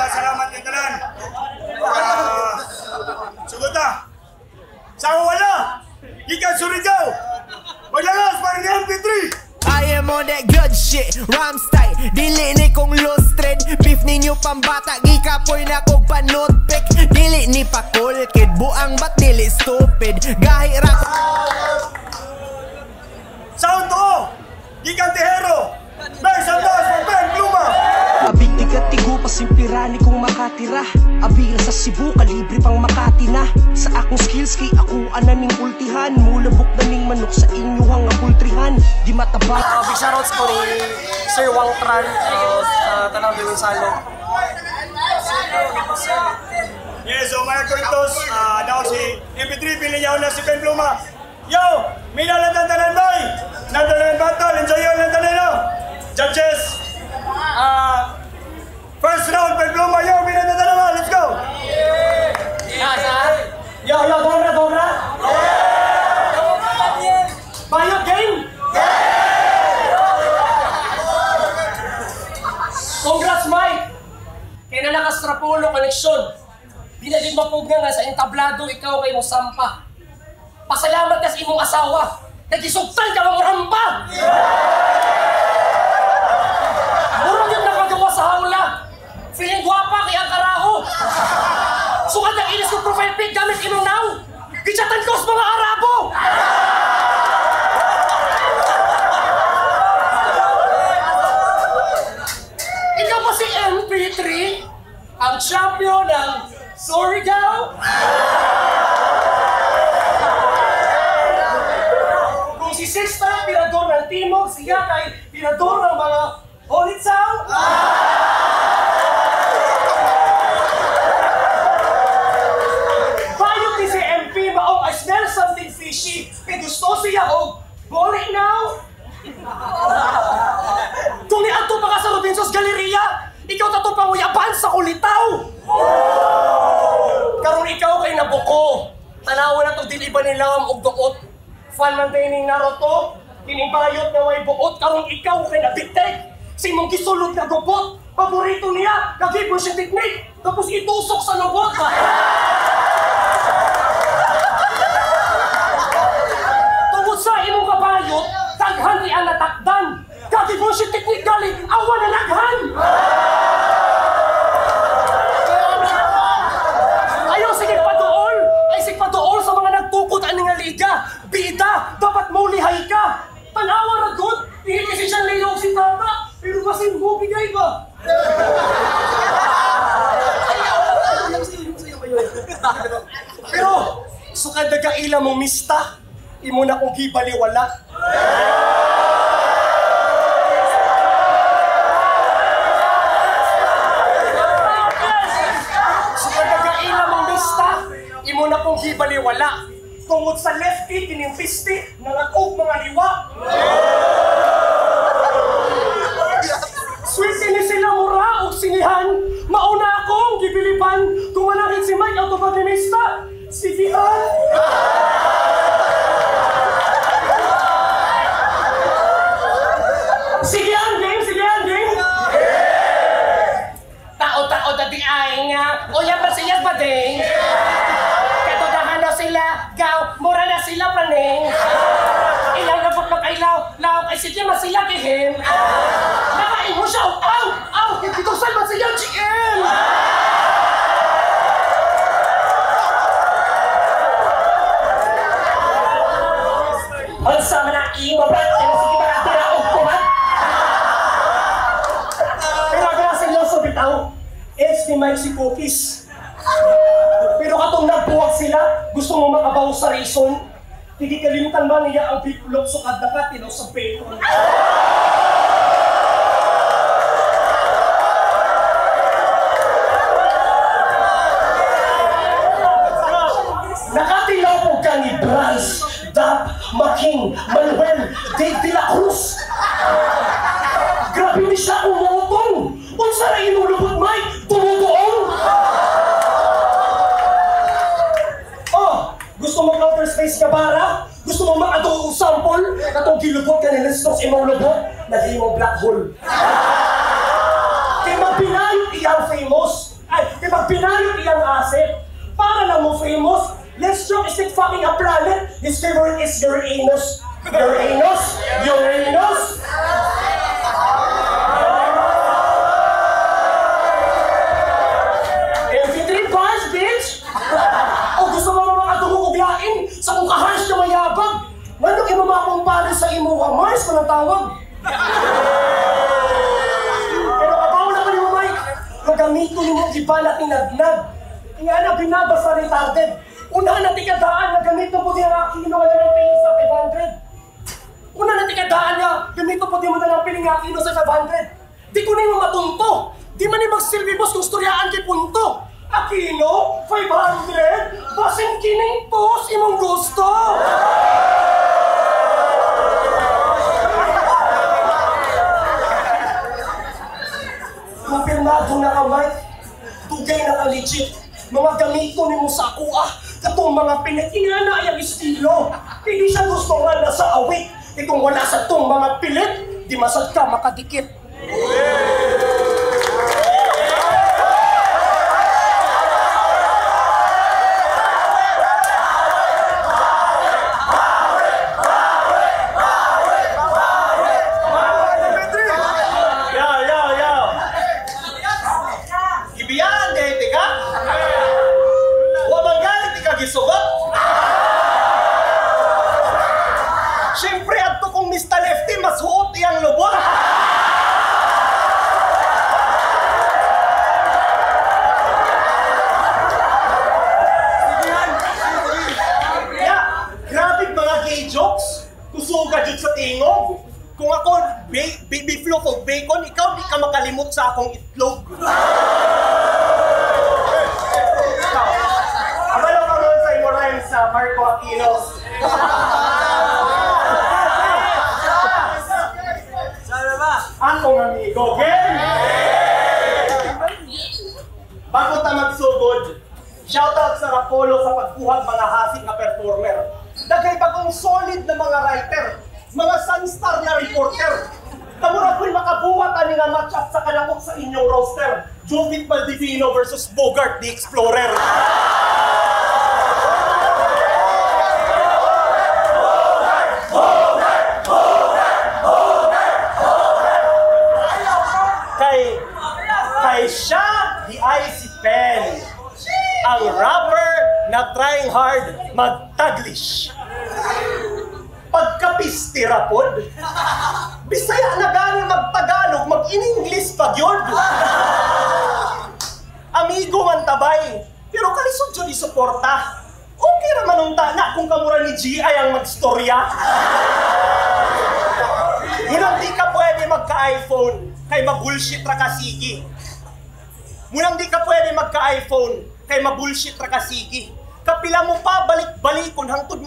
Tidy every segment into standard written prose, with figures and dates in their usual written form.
Salamat kay tanan. Sugod na. Sa wala. Gikan Surigao. Maglangas para ni MP3. I am on that good shit, rhymes tight. Dili ni kong loose thread. Beef ninyo pambata, gikapoy na kog panutpik. Dili ni pa cool kid, buang bat dili stupid. Gahi ra Sound to. Gikan Tejero. Make some noise for Ben Pluma. Abigtig at tigo pasimpirani kong makatira. Abira sa Cebu, kalibre pang Makati na. Sa akong skills kay ako ananing ultihan. Mulabok na ning manok sa inyuhang apultrihan. Di mataba. Big shoutouts ko ni Sir Wang Tran, Tanang de Gonzalo. Yes, so mga kwintos, daw si MP3, pili niya na si Ben Pluma. Yo, minalan tanan boy! Nantanan battle, enjoy yun nantanan no? Judges, first round, Ben Pluma, yo, minalan tanan, let's go! Yo, yo, dobra, dobra! Bayot game! Congrats, Mike! Kaya na nakastrapulo koneksyon. Di na din mapugna nga sa entablado ikaw kay mo sampa. Pasalamat ka sa imong asawa. Nagisugtan ka mga rampa! Murag yung nakagawa sa hawla. Feeling gwapa kay ang karaho. Sukad ang inis kong profile pic gamit imong now. Gichatan ko sa mga Arabo! Ikaw ba si MP3? Ang champion ng Surigao? Kung si Sixta, pinador ng Timog, siya kay pinador ng mga Holitsaw? Bayot ni si MP maong I smell something fishy. Kay gusto siya og boli now? Kung niadto pa ka sa Robinson's Galleria, ikaw tato panguyaban sa kulitaw! Karon ikaw kay nabuko. Tanawa na to dili ba nilam og duot. Fan man day ning Naruto, kining bayot na way buot. Karon ikaw kay nabitek. Sa imong gisulod na gupot. Paborito niya, nagibon siya technique. Tapos itusok sa lubot. Tungod sa imong kabayot, daghan ni ang natakdan. Kagibon siya technique gali, awa na naghan! Ayaw sige paduol! Ay sige paduol sa mga nagtukod ani nga liga! Bida! Dapat mulihay ka! Tanawa ra gud! Dili kasi siya layo si tata! Pero kasi mo bigay ba? Pero sukad nagkaila mong mista, imo na kong gibaliwala. Sukad nagkaila mong mista, imo na kong gibaliwala. Tungod sa lefty, kining pisti, nangakog mga liwa. Swerte ni sila mura og sinihan. Mauna akong gibiliban. Kung wala rin si Mike autobag ni mista, sigihan. Sigihan game, sigihan game. Tao-tao dati ay nga. O yan ba siya ba ding? Katodahan na sila, gaw, mura na sila praning. Ilaw na pag makailaw, law, ay sige man sila gihim. Nakain mo siya, aw, aw, itusan man siya, GM! Unsa man ang imo, brat? Kaya sige mga tiraog ko, man? Pero ang seryoso, bitaw, ex ni Mike si Cookies. Pero katong nagbuwag sila, gusto mo makabaw sa reason, hindi kalimutan man niya ang big look sa kadakatinaw sa bacon. Nakatilaw po ka ni Bryce, Dap, Making, Manuel, Dave De La Cruz. Grabe ni siya umotong. Unsa na inulubot, Mike? Tumutuong! Oh, gusto mo outer space ka para? Gusto mo makatuo sample? Katong gilubot ka ni Nestor sa imong lubot, naging imong black hole. Kaya mabinayot iyang famous. Murag pinayot iyang asset. Para lang mo famous, let's joke is it fucking a planet. His favorite is Uranus. Uranus? Uranus? MP3 bars, bitch! O gusto mo makadungog og lain sa kung kaharsh na mayabang? Manong imo makumpare sa imuha, Mars man ang tawag. Pero kabaw na ko ni mo, Mike. Magamito ni mo gibalat ni Nagnag. Nga na binaba sa retarded. Una na tikadaan na gamito po niya ang Aquino nga ng piling sa 500. Una na tikadaan nga gamito po di mo na lang piling nga Aquino sa 500. Di ko na yung matunto. Di man ni magsilbi boss kung storyaan kay punto. Aquino, 500? Basin kining post imong gusto. Mapirmado na ka, Mike. Dugay na ka legit. Mga gamito nimo sa akuha. Katong mga pilit, ingana ay ang estilo. Hindi siya gusto nga na sa awit. Kung wala sa tong mga pilit, di masad ka makadikit. Yo, yo, yo! Gibiyaan dahil tika? Wa man galit tika gisugot? Siyempre, adto kong Mr. Lefty, mas huot iyang lubot. Yeah, grabe mga gay jokes. Kusuga jud sa tingog. Kung ako, baby fluff o bacon, ikaw di ka makalimot sa akong itlog. Abalo ka ron sa imo rhyme sa Marco Aquino. Akong amigo, game! Bago ta magsugod, shoutout sa Rapolo sa pagkuhag mga hasik nga performer. Daghay bagong solid na mga writer, mga sunstar na reporter. Kamura ko'y makabuhat ani nga match up sa kanakok sa inyong roster. Jovit Maldivino versus Bogart the Explorer. Kay siya, di ay si Pen. Ang rapper na trying hard mag-taglish. Pagkapistira pod, Bisaya na gani mag-Tagalog, mag-in-English pa gyud. Amigo man tabay, pero kalisod jud isuporta. Okay ra man unta na kung kamura ni GI ang magstorya. Munang di ka pwede magka-iPhone, kay mabullshit ra ka sige. Munang di ka pwede magka-iPhone, kay mabullshit ra ka sige. Kapila mo pa balik-balikon hangtod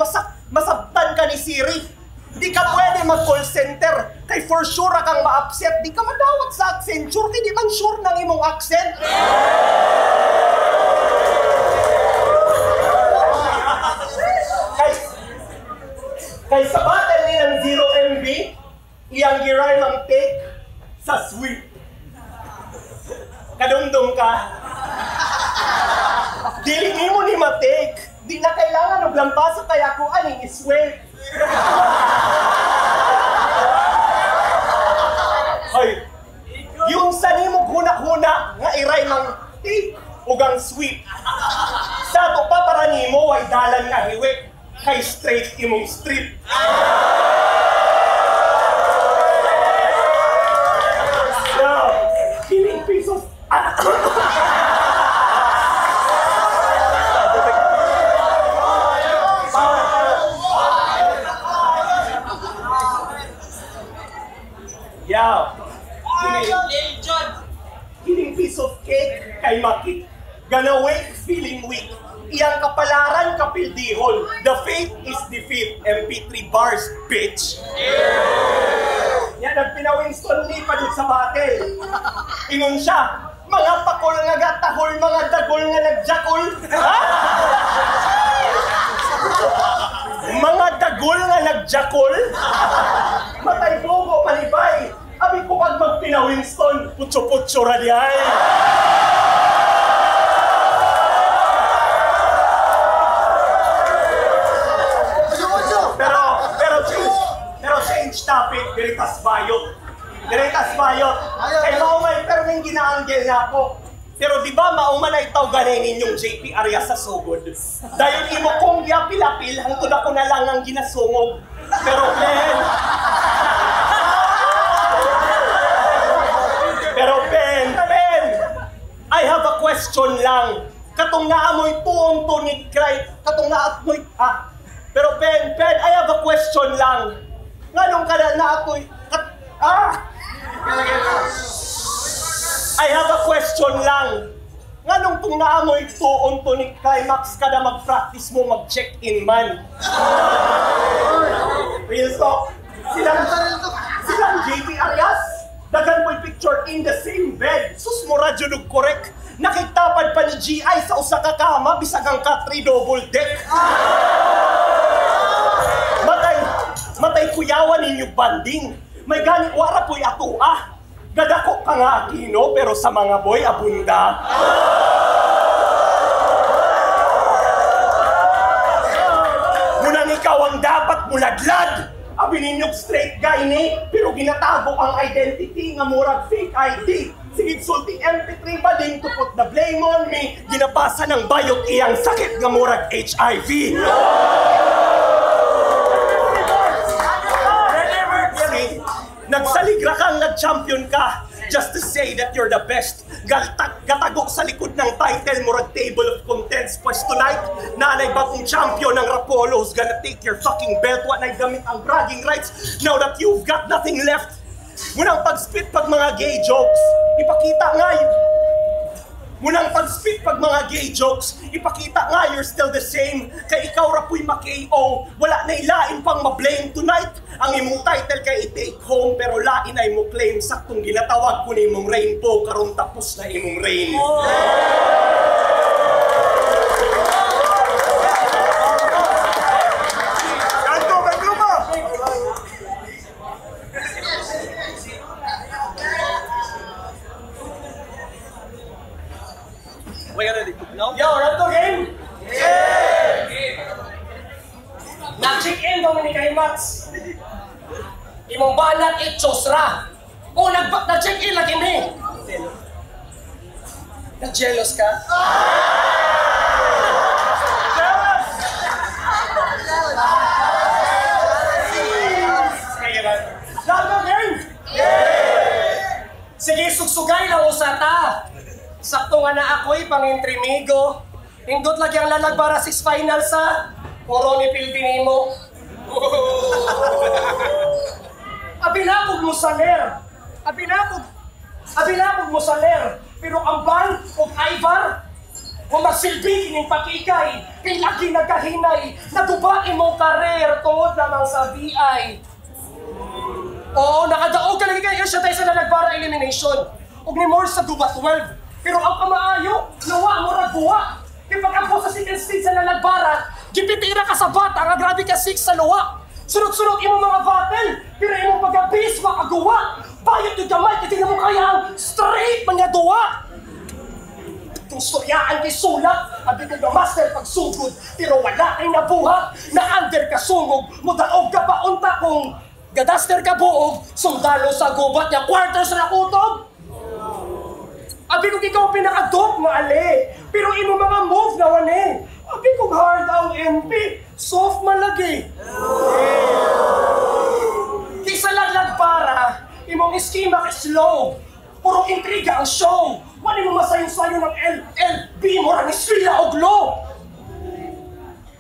masabtan ka ni Siri. Di ka pwede mag-call center, kay for sure ra kang ma-upset. Di ka madawat sa Accenture, kay di man sure ng imong accent. Kay sa battle ni ng 0 MB, iyang girime ang take sa sweep. Kadumdum ka. Dili nimo ni ma-take. Di na kailangan og lampaso kay ako aning isweep. Hoy, yung sa nimo huna-huna nga iray mang take ug ang sweep. Sa ato pa para nimo way dalan nga hiwi kay straight imong strip. Yo, killing piece of Yo, killing piece of cake kay Makik. Gonna wake feeling weak. Iyang kapalaran kapildihon. The fate is defeat. MP3 bars, bitch. Yan ang pina-Winston Lee pa dun sa battle. Ingon siya, mga pakol nga gatahol, mga dagol nga nagjakol. Ha? Mga dagol nga nagjakol? Matay bogo manibay. Abi ko pag magpina-Winston, putso-putso ra diay. Wait, diritas bayot. Diritas bayot. Kay mao may perming ginaanggel na ako. Pero di ba mauman na itaw ganay ninyong JP Arias sa sugod? Dayon imo kong giapil-apil, hangtod ako na lang ang ginasungog. Pero Ben, pero Ben, Ben, I have a question lang. Katong naamoy tuong tunig cry, katong naamoy, ah. Pero Ben, Ben, I have a question lang. Nganong kada naamoy, ah! I have a question lang. Nganong kung naamoy tuon tunig climax kada mag-practice mo mag-check-in man? Real talk. Silang JP Arias. Daghan mo'y picture in the same bed. Sus mo radyo nug correct. Nakitapad pa ni GI sa usa ka kama bisag ang ka 3 double deck. Matay kuyawan ninyo banding. May gani wara po'y atua. Gadako ka nga Aquino, pero sa mga boy abunda. Munang ikaw ang dapat muladlad. Abi ninyong straight guy ni, pero ginatago ang identity nga murag fake ID. Sige sulti MP3 ba din to put the blame on me. Ginapasa ng bayot iyang sakit nga murag HIV. Nagsaligra kang nag-champion ka just to say that you're the best. Gatago sa likod ng title, murag table of contents. Pues tonight, naanay bagong champion ng Rapolo who's gonna take your fucking belt. Wa na'y gamit ang bragging rights now that you've got nothing left. Munang pag-spit pag mga gay jokes, ipakita nga yun. Munang pag-spit pag mga gay jokes, ipakita nga you're still the same. Kay ikaw ra pu'y ma-KO, wala na ilain pang ma-blame tonight. Ang imong title kay i-take home, pero lain ay mo claim. Saktong ginatawag ko ni imong rainbow, karon tapos na imong reign. Kanto, Ben Pluma! Yo, Ranto game! Yeah! Nag-check-in daw ni kay Max. Imong banat itchos ra. O, nag-check-in lagi ni. Nag-jealous ka? Ranto game! Yeah! Sige, sugsugay lang usata. Sakto nga na ako'y pangintrimigo. Hindot lagi ang lalagbara 6 final sa puro ni Pildi nimo. Abinakog mo sa ler. Abinakog mo sa ler. Pero ang ban og Ivar, kung magsilbi kining pakikay, kay lagi nagkahinay, naguba imong karer tungod lamang sa VI. Oo, nakadaog ka lagi kay siya tayo sa lalagbara elimination. Og ni Morse sa Guba 12. Pero ang kamaayo, nawa mo ragbuwa. Kaya pag-abot sa second stage sa lalagbara, gipitira ka sa bata, nga grabe ka 6 sa luwa. Sunod-sunod imong mga battle, pero imong pagka-base makaguwa. Bayot yung gamay, kasi mo kaya ang straight man nga duwa. Kung storyaan kay sulat, abi ko na master pagsugod, pero wala kay nabuhat, na under ka sungog, mudaog ka pa unta kung gadaster ka buog, sundalo sa gubat niya, quarters na kutob. Abi ko ikaw pinaka-dope nga ali, pero imo mga move na wane. Abi ko hard ang MP, soft man lagi. Kaysa laglag para, imong eskima kay slow. Puro intriga ang show. Wala mo masayon-sayo ng L, L, B, mura ni Srila og low.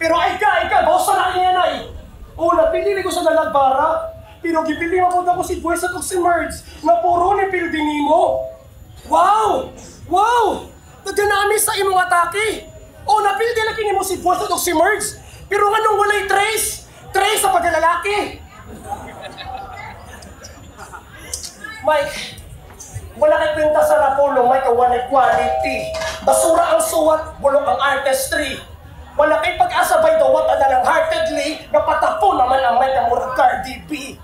Pero ay ka, bawsa na kanya nay. Una, pinili ko sa lalagbara, pero gipili mo po ako si Buwes at si Merge, na puro ni Pildi nimo. Wow! Wow! Naganami sa imong atake! O, napildi lagi nimo si Buwes at si Merge, pero anong walay trace? Trace sa pagkalalaki! Mike, wala kay kwenta sa Rapolo, Mike, walay quality. Basura ang suwat, bulok ang artistry. Wala kay pag-asa by the what na lang heartedly, napatapo naman ang Mike ang murag Cardi B.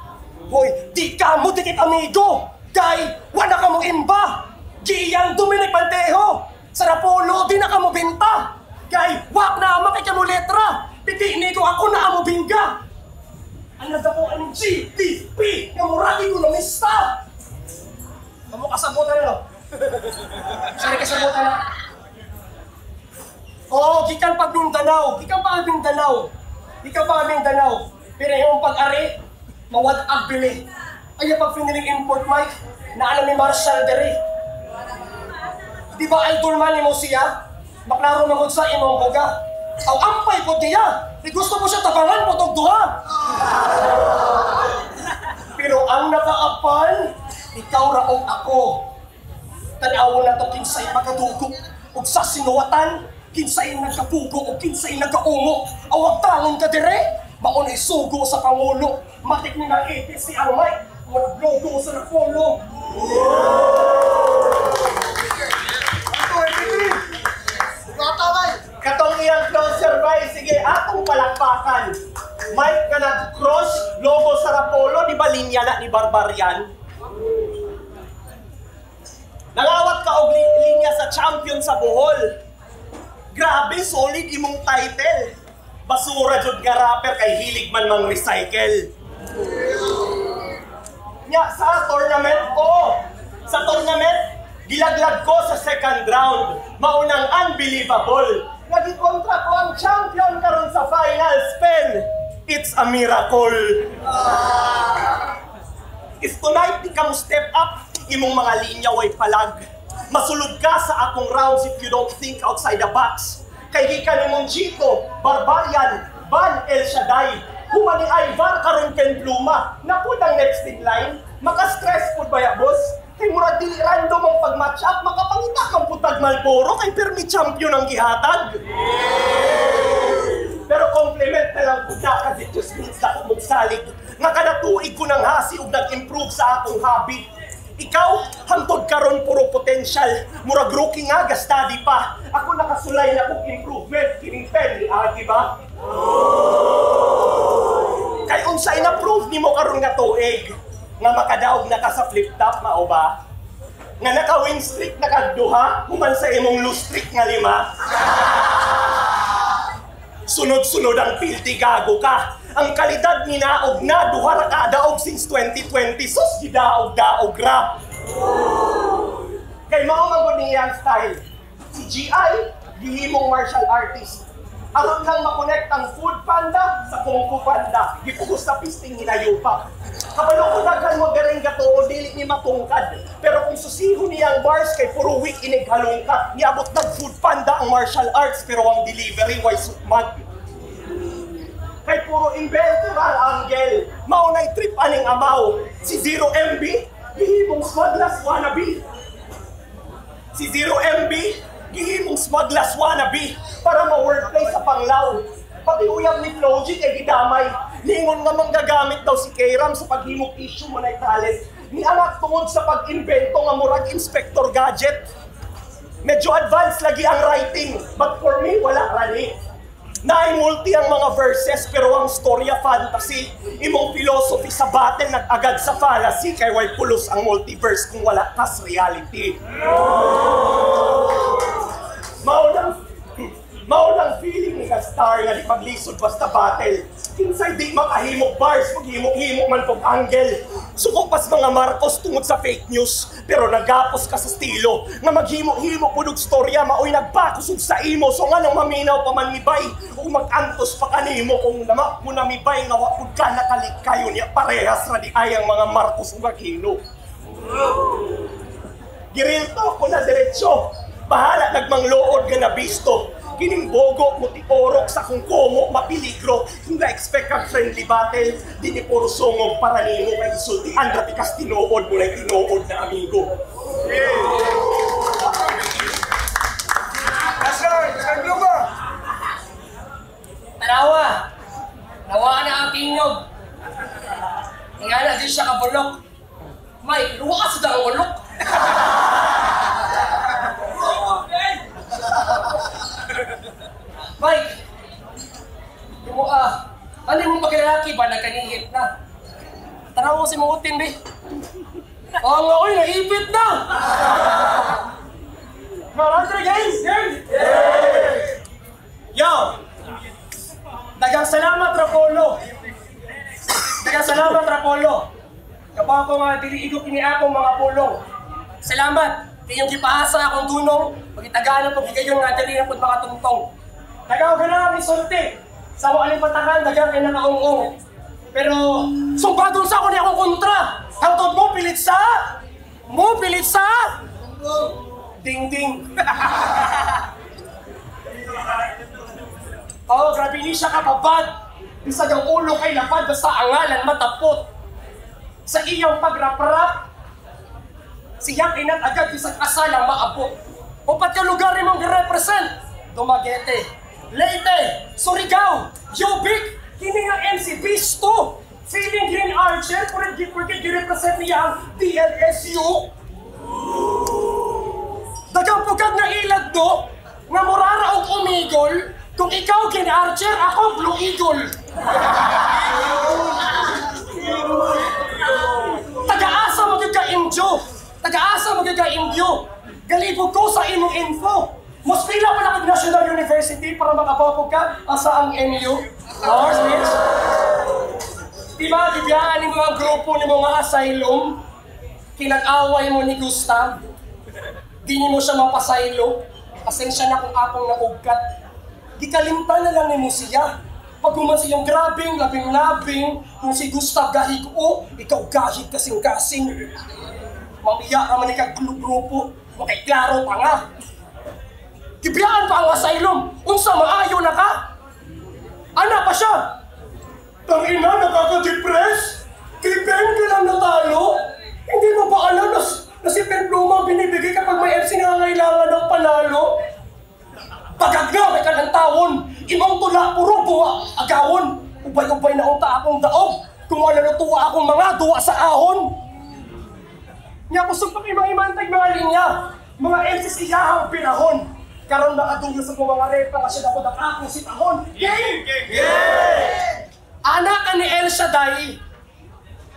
Hoy, di ka mo dikit amigo! Kay, wala ka mong imba! Giyang Dominic Pantejo! Sa Rapolo, di na ka mo binta! Kay, wak na ama kay ka mo letra! Piti ni ko ako na amo bingga! Another ko ang GDP nga muragi ko namista. Kamo kasabutan na, no? Sorry, kasabutan na. Oo, gikan pag Mindanao, gikan pa ang Mindanao. Gikan pa ang Mindanao. Pero yung pag-ari, mawad-ag bili. Ay, pag finiling import mic, na alam ni Marshall dere. Di ba idol man nimo siya? Maklaro man sa imong boga. Aw ampay po niya. Di gusto mo siya tabangan mo tog duha. Pero ang nakaapan, ikaw ra og ako. Tan-awon na to kinsay makadugo ug sa sinuwatan, kinsay nagkapugo ug kinsay nagkaungo. Awag tangon ka dire, mao nay sugo sa pangulo. Matik ni nga si ang mic, murag logo sa Napolo. Katong iyang closer bay, sige, atong palakpakan. Mike nga nag-cross logo sa Rapolo, di ba linya na ni Barbarian? Nangawat ka og linya sa champion sa Bohol. Grabe, solid imong title. Basura jud nga rapper kay hilig man mang recycle. Nya sa tournament ko. Sa tournament, gilaglag ko sa second round. Maunang unbelievable. Nagikontra ko ang champion karon sa finals, Pen. It's a miracle. If tonight di ka mo step up, imong mga linya way palag. Masulod ka sa akong rounds if you don't think outside the box. Kay gikan nimong Chito, Barbarian, Ban El Shaddai, human ni Ivar karon Ken Pluma, napud ang next in line, maka-stress pud baya boss. Kay murag dili random ang pag-match up, makapangita kang putag Malboro kay permi champion ang gihatag. Pero compliment na lang pud na kasi just means na ako magsalig. Nga kada tuig ko nang hasi ug nag-improve sa akong hobby. Ikaw, hangtod karon puro potential. Murag rookie nga, ga-study pa. Ako nakasulay na kong improvement. Kining pen ni Agi ba? Kay unsa ina-prove nimo karon nga tuig? Nga makadaog na ka sa flip-top, mao ba? Nga naka-win streak na kag duha, human sa imong lose streak nga 5. Sunod-sunod ang pilti, gago ka. Ang kalidad ni naog na, duha ra ka daog since 2020. Sus, gidaog-daog ra. Kay mao man gud niyang style. Si GI, gihimong martial artist. Aron lang makonect ang Food Panda sa Kung Fu Panda. Gipugos sa pisting hinayupak. Kabalo ko daghan mo garing gatuo, dili ni matungkad. Pero kung susiho niya ang bars kay puro weak inig halungkat. Niabot nag Food Panda ang martial arts pero ang delivery way sukmag. Kay puro inventor ang angle. Mao nay trip aning amaw. Si 0 MB, gihimong smugglers wannabe. Si 0 MB, gihimong smugglers wannabe para ma-wordplay sa panglaw. Pati uyab ni Floji kay gidamay. Ningon nga manggagamit daw si K-Ram sa paghimog issue mo na talent. Niangat tungod sa pag-imbento nga murag Inspector Gadget. Medyo advanced lagi ang writing, but for me, wala rani. Naay multi ang mga verses pero ang storya fantasy. Imong philosophy sa battle nag-agad sa fallacy kay way pulos ang multiverse kung wala kas reality. Mao lang feeling ni star nga di paglisod basta battle. Kinsay di makahimok bars, maghimok-himok man pog angle. Suko pas mga Marcos tungod sa fake news, pero nagapos ka sa estilo nga maghimok-himok pud og storya maoy nagpakusog sa imo. So nga nang maminaw pa man mibay ug mag-antos pa kanimo kung nama mo na mibay nga wa pud ka nakalikayo niya parehas ra di ay ang mga Marcos ug Aquino. Girilto ko na diretso. Bahala nagmanglood nga nabisto. Kining bogo mo tiorok sa kung komo mapiligro. Kung na-expect kang friendly battle, di ni puro sungog para nimo kay isultian ra tikas tinuod mo na tinuod na amigo. Tanawa! Nawa na ang tingog. Ingana din siya kabulok. May luwa ka sa darang ulok. Mike, mo ano yung paglalaki ba nagkanihit na? Tanawa ko si Mangutin, be. Oo nga, oy, naipit na! Marami guys! Yo! Dagang salamat, Rapolo! Dagang Daghang salamat, Rapolo. Kapaw ko nga dili igo kini akong mga pulong. Salamat kay iyong gipaasa akong dunong, pagitagaan ang paghigayon nga dili na pud makatungtong. Dagaw ka na ang isulti. Sa wa alipatakan daghang kay nakaungong. Pero sumbadon sa ako ni akong kontra. Hangtod mo pilit sa ding ding. Oh, grabe ni siya kapabad. Bisag ang ulo kay lapad basta angalan matapot. Sa iyang pagraprap, siyang inat agad bisag asa lang maabot. Upat ka lugar imong girepresent. Dumaguete, Leyte, Surigao, Ubik, kini nga MC Bisto. Feeling Green Archer, porket girepresent niya ang DLSU. Dagang pugad nga ilad do, nga murara og umigol, kung ikaw Green Archer, ako Blue Eagle. Tagaasa mo gyud ka Indio. Tagaasa mo gyud ka Indio. Galibog ko sa imong info. Mas pila pa na kag National University para makabapog ka asa ang NU. Mars, bitch. Diba, gibiyaan ni mga grupo ni mga asylum, kinag-away mo ni Gustav, di ni mo siya mapasaylo, pasensya na kung akong naugkat. Gikalimtan na lang ni mo siya. Pag human siyang grabing, labing-labing, kung si Gustav gahig o, ikaw gahig kasing-kasing. Mamiya ka man ikaw grupo, makiklaro pa nga. Gibiyaan pa ang asylum, unsa maayo na ka? Ana pa siya? Tangina, nakaka-depress? Kay Ben ka lang natalo? Hindi mo ba alam na si Ben Pluma binibigay kapag may MC na nangangailangan ng panalo? Pagag nga, may kalantawon! Imong tula, puro buwa, agawon! Ubay-ubay na unta akong daog! Kung wala natuwa akong mga duwa sa ahon! Nga kusog pa kay mga imantag mga linya! Mga MC siyahang pinahon! Karon makadungyo sa mga repa kasi dapat ang akong sitahon! Game! Game! Anak ka ni El Shaddai,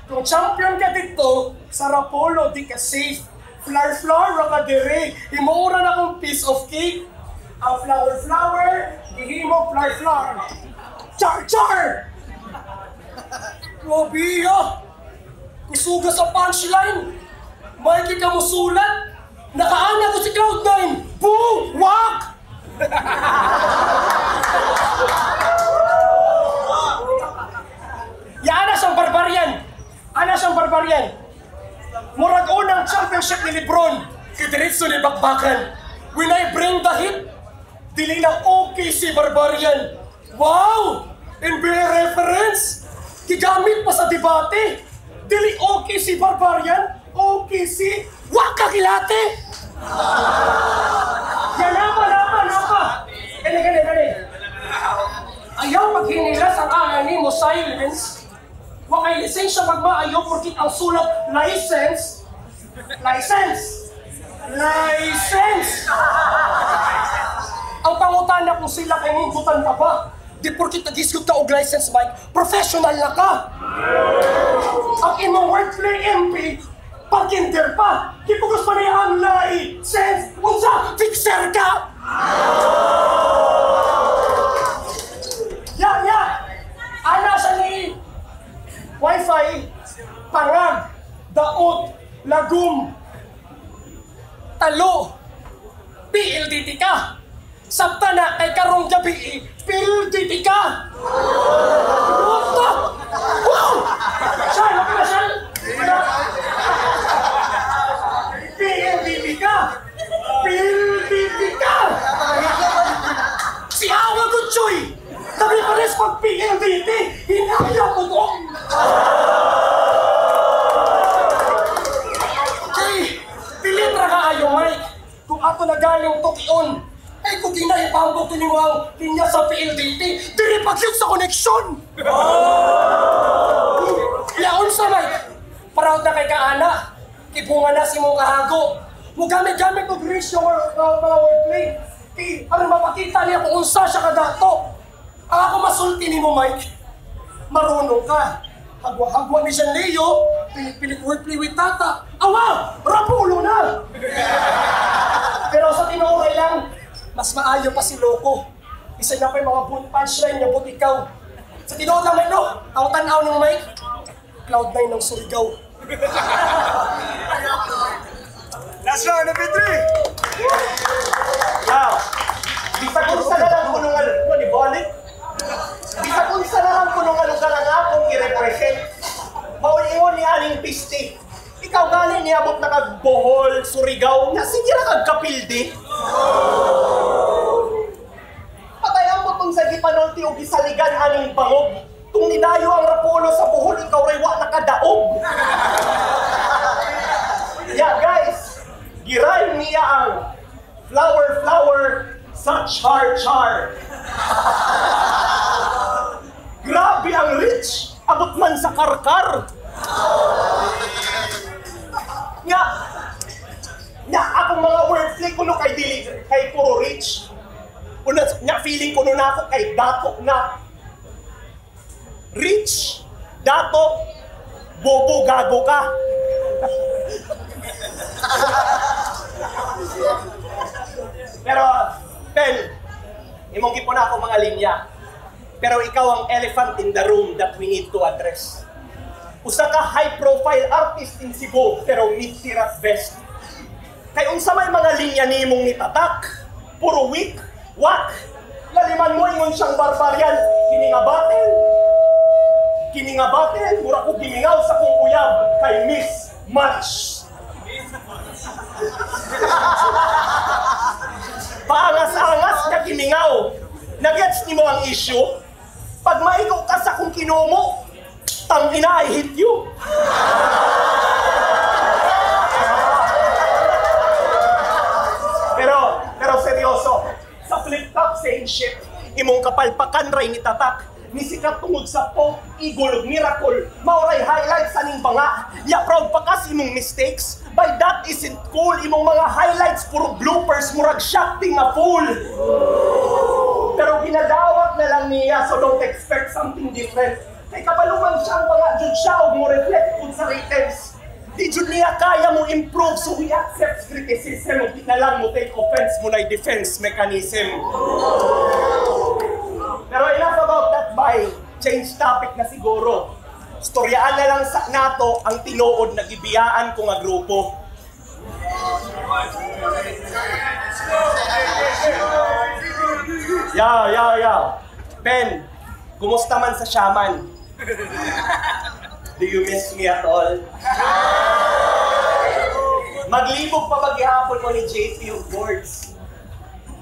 kung champion ka dito, sa Rapolo di ka safe. Flower-flower ka dire, himuura na kong piece of cake. Ang flower-flower, gihimo flower-flower. Char-char! Grabe ah! Kusuga sa punchline! Mikey ka musulat! Nakaana ko si Cloud9! Boo! Wak! Ya, ana siyang barbarian. Ana siyang barbarian. Murag unang championship ni Lebron, kidiretso ni bakbakan. When I bring the hit, dili na okay si barbarian. Wow! NBA reference! Gigamit pa sa debate. Dili okay si barbarian, okay si waka kilate. Yan napa, napa, napa. Gani, gani, gani. Ayaw maghinilas ang angan ni mo silence. Wakay lisensya magmaayo porkit ang sulat license. License! License! Ang pangutana kung sila kay nindutang pa ba? Di porkit nag-isgot ka og license, Mike, professional na ka! Ang imong wordplay MP, pagkinder pa! Gipugos pa niya ang license! Unsa? Fixer ka! Ya, ya! Ana siya ni Wi-Fi, pangag, daot, lagum, talo, PLDT ka. Sabta na kay karong gabi, PLDT ka. What the? Wow! Shal, okay na, Shal? PLDT ka! PLDT ka! Si Awa Gutchoy! Tabi pa rin pag PLDT, hinaya ko to! Kay, pilit ra ka ayo, Mike. Kung ako na galing Tokion, ay kung ginahipambok ni mo ang linya sa PLDT, diri pagyud sa koneksyon! Yaon sa Mike, proud na kay kaana, kibunga na si mong kahago. Mugamit-gamit og ratio mga wordplay. Kay, aron mapakita niya kung unsa siya kadato. Ang ako masulti ni mo, Mike, marunong ka. Hagwa-hagwa ni Jean Leo, pilit-pilit wordplay with Tata. Awa! Rapulo na! Pero sa tinuoray lang, mas maayo pa si Loco. Isa na pa yung mga punchline niya, but ikaw. Sa tinuod lang, Mike, no? Ang tanaw ng Mike. Cloud 9 ng Surigao. Last round, MP3! Now, bisag unsa na lang kuno nga mo ni balik. Bisag unsa na lang kuno nga lugar ang akong i-represent. Mao ingon ni aning piste. Ikaw gali niabot na kag Bohol, Surigao, na sige ra kag kapildi. Patay ang butong sa gipanulti og gisaligan aning bangog. Tung nidayo ang Rapolo sa Bohol, ikaw ray wa nakadaog. Yeah, guys, girime niya ang flower flower sa char char. Grabe ang rich, abot man sa karkar. Nga, nga akong mga wordplay kuno kay dili kay puro rich. Una, nga feeling kuno na ako kay dato na rich, dato, bobo gago ka. Pero, Pen, imong gipon ako mga linya. Pero ikaw ang elephant in the room that we need to address. Usa ka high-profile artist in Cebu, pero mid-tier at best. Kay unsa may mga linya nimong nitatak, puro weak, wak. Laliman mo ingon siyang barbarian, kini nga battle. Kini nga battle, mura ko gimingaw sa kong uyab kay Miss Match. Paangas-angas na gimingaw. Nagets nimo ang issue? Pag maigo ka sa kong kinumo, tangina, I hit you. Pero seryoso, sa flip-top same shit, imong kapalpakan ray ni tatak, ni sikat tungod sa Pope, Eagle, ug Miracle, maoray highlights sa ning banga. Ya proud pa ka sa imong mistakes, by that isn't cool, imong mga highlights puro bloopers, murag shocking nga fool. Pero ginadawat na lang niya, so don't expect something different. Kay kabaluman siya ang mga jud siya og mo reflect pud sa ratings. Di jud niya kaya mo improve, so he accepts criticism ug di na lang mo take offense mo na defense mechanism. Pero enough about that, bye. Change topic na siguro. Storyaan na lang sa nato ang tinuod na gibiyaan ko nga grupo. Ya, ya, ya. Ben, kumusta man sa shaman? Do you miss me at all? Maglibog pa ba gihapon mo ni JP of Boards?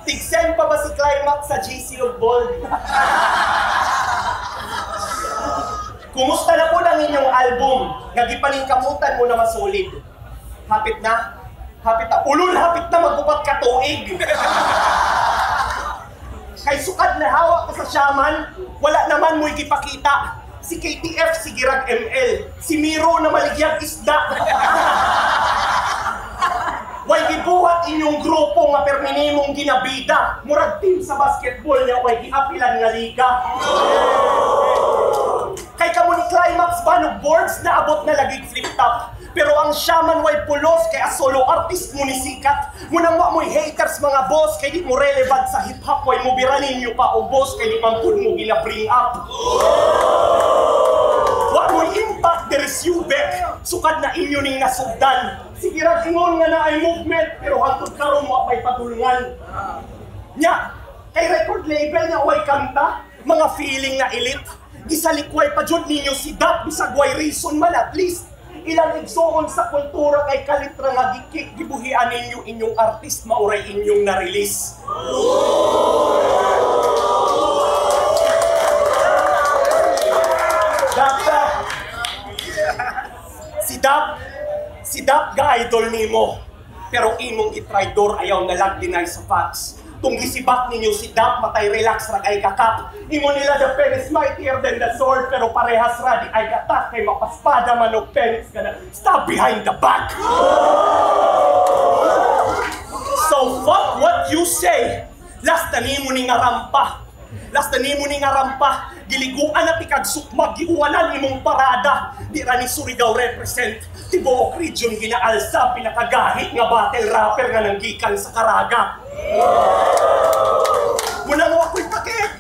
Tigsen pa ba si Climax sa GC of Bold? Kumusta na po ang inyong album? Nga gipaningkamutan mo na masulid. Hapit na? Hapit na. Ulol, hapit na magupat ka tuig. Kay sukad na hawak ka sa shaman, wala naman mo'y gipakita. Si KTF, si Girag ML, si Miro na maligyag isda. Way gibuhat inyong grupo nga perminimong ginabida. Murag team sa basketball niya, way giapilan nga liga. Kay kamo ni Climax ba no boards na abot na lagig flip-top. Pero ang shaman way pulos kay as solo artist mo ni sikat. Munang wa mo'y haters mga boss kay di mo relevant sa hip-hop way mo biranin nyo pa o boss kay di man pud mo gina-bring up. Wa mo'y impact there is you back. Sukad na inyo ning nasugdan. Sige ra ingon nga na ay movement pero hangtod karon mo apay padulngan. Nya kay record label nga way kanta, mga feeling na elite. Gisalikway pa jud ninyo si Dap bisag way reason man at least. Ilang igsoon sa kultura kay kalitra nga gikik gibuhian ninyo inyong artist mauray inyong na-release. Dap, Dap. Si Dap ga idol nimo. Pero imong gitraidor ayaw na lang deny sa facts. Tung gisibak ninyo si Dap, matay relax ra kay kakap. Ingon nila the pen is mightier than the sword, pero parehas ra di ay katak kay mapaspada man og pen is gonna stab behind the back. So fuck what you say. Last na nimo ni nga rampa. Last na nimo ni nga rampa. Giliguan na tikag sukmag, giuwanan imong parada. Di ra ni Surigao represent. Tibuok region ginaalsa, pinakagahit nga battle rapper nga nanggikan sa Caraga. Munang ako'y pakit!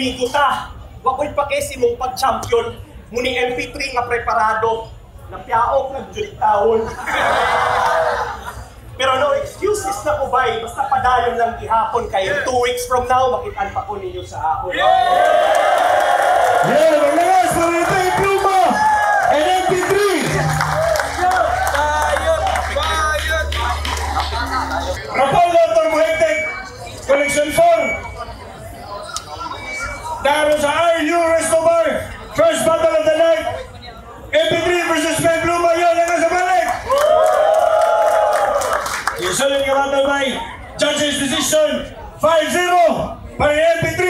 Migo ta. Wako'y pake mong pag-champion. Muni MP3 nga preparado. Napiaok nagjulit taon. Pero no excuses na ko, bay. Basta padayon lang gihapon kay 2 weeks from now, makitaan pa ko ninyo sa ahon. Yeah, maglagas para ito yung Pluma and MP3. Bayot! Bayot! Rapaldo Turbo Hectic Collection 4. Daro sa RU Resto Bar. First battle of the night. MP3 versus Ben Pluma. Yun, ang sa balik. Yung solid nga battle by judges decision 5-0 para MP3.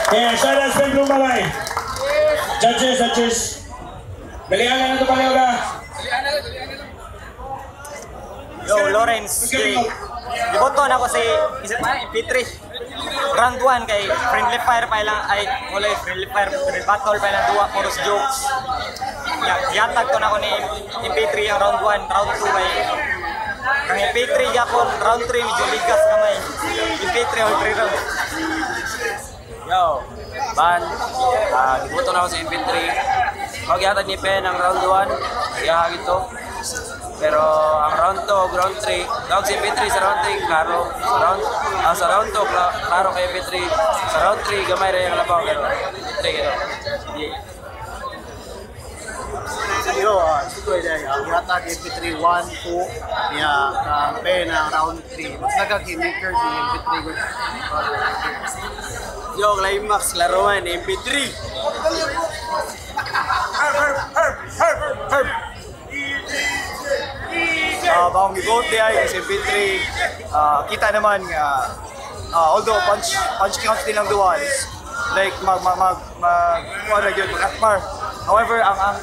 Kaya shout out Ben Pluma bay. Judges, judges. Dalian na ito pala ka. Yo, Lawrence. Giboto na ako si isa pa MP3. Round 1 kay friendly fire pa lang ay wala, friendly fire battle pa lang duwa, puros jokes. Ya, yatag to na ako ni MP3 ang round 1, round 2 kay kang MP3 gyapon round 3 medyo ligas kamay. MP3 all 3 rounds. Yo, Ban, giboto na ako sa MP3. Magyatag ni Pen ang round 1, iyahag ito. Pero ang round 2 ug round 3, dog si MP3 sa round 3, klaro. Sa round 2, klaro kay MP3. Sa round 3, gamay rin ang labaw, pero MP3 gito. Yo, ito ay ang gihatag MP3 1, 2, niya kang Pen ang round 3. Mas nagag-maker si MP3 good. Yo, climax, klaro man, MP3. Herb, herb, herb, herb, herb. Bagong i-vote di ay kasi MP3, kita naman nga although punch punch counts din lang duwa is like mag mag mag mag kuan ra gyud mag atmar. However, ang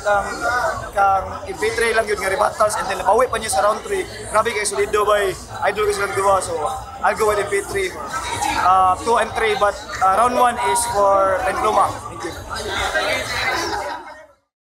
kang MP3 lang yun nga rebuttals and then nabawi pa niya sa round 3. Grabe kay solido bay. Idol ko silang duwa, so I'll go with MP3. 2 and 3, but round 1 is for Pen Pluma. Thank you.